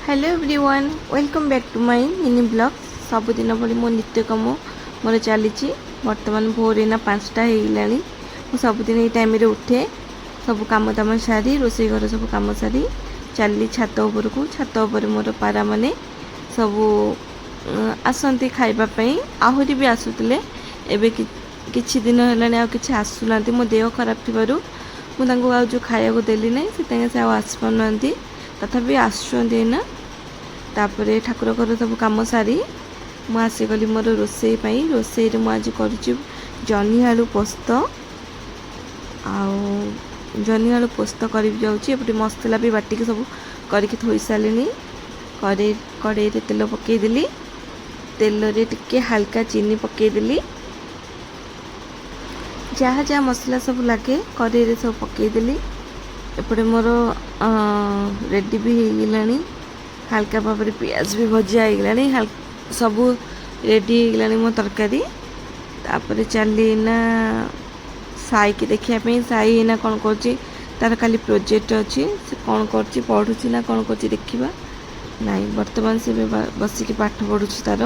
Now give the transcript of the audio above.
Hello everyone, welcome back to my mini vlog. ସବୁଦିନ ଭଳି ମୋ ନିତ୍ୟ କାମ ମୋର ଚାଲିଛି। ବର୍ତ୍ତମାନ ଭୋର ଏଇନା 5ଟା ହେଇଗଲାଣି। ମୁଁ ସବୁଦିନ ଏଇ ଟାଇମ୍ରେ ଉଠେ। ସବୁ କାମ ଦାମ ସାରି, ରୋଷେଇ ଘର ସବୁ କାମ ସାରି ଚାଲିଲି ଛାତ ଉପରକୁ। ଛାତ ଉପରେ ମୋର ପାରାମାନେ ସବୁ ଆସନ୍ତି ଖାଇବା ପାଇଁ। ଆହୁରି ବି ଆସୁଥିଲେ, ଏବେ କିଛି ଦିନ ହେଲାଣି ଆଉ କିଛି ଆସୁନାହାନ୍ତି। ମୋ ଦେହ ଖରାପ ଥିବାରୁ ମୁଁ ତାଙ୍କୁ ଆଉ ଯେଉଁ ଖାଇବାକୁ ଦେଲି ନାହିଁ, ସେଥିପାଇଁ ସେ ଆଉ ଆସିପାରୁନାହାନ୍ତି। ତଥାପି ଆସୁଛନ୍ତି ଏଇନା। ତାପରେ ଠାକୁର ଘର ସବୁ କାମ ସାରି ମୁଁ ଆସିଗଲି ମୋର ରୋଷେଇ ପାଇଁ। ରୋଷେଇରେ ମୁଁ ଆଜି କରୁଛି ଜହ୍ନି ଆଳୁ ପୋସ୍ତ। ଆଉ ଜହ୍ନି ଆଳୁ ପୋସ୍ତ କରିବି ଯାଉଛି। ଏପଟେ ମସଲା ବି ବାଟିକି ସବୁ କରିକି ଥୋଇ ସାରିଲିଣି। କଡ଼େଇରେ ତେଲ ପକାଇଦେଲି। ତେଲରେ ଟିକେ ହାଲକା ଚିନି ପକାଇଦେଲି। ଯାହା ଯାହା ମସଲା ସବୁ ଲାଗେ, କଡ଼େଇରେ ସବୁ ପକାଇଦେଲି। ଏପଟେ ମୋର ରେଡ଼ି ବି ହେଇଗଲାଣି। ହାଲକା ଭାବରେ ପିଆଜ ବି ଭଜା ହେଇଗଲାଣି। ସବୁ ରେଡ଼ି ହେଇଗଲାଣି ମୋ ତରକାରୀ। ତାପରେ ଚାଲି ଏଇନା ସାଇକି ଦେଖିବା ପାଇଁ। ସାଇ ଏଇନା କ'ଣ କରୁଛି? ତାର କାଲି ପ୍ରୋଜେକ୍ଟ ଅଛି। ସେ କ'ଣ କରୁଛି, ପଢ଼ୁଛି ନା କ'ଣ କରୁଛି ଦେଖିବା। ନାଇଁ, ବର୍ତ୍ତମାନ ସେ ଏବେ ବସିକି ପାଠ ପଢ଼ୁଛି ତାର।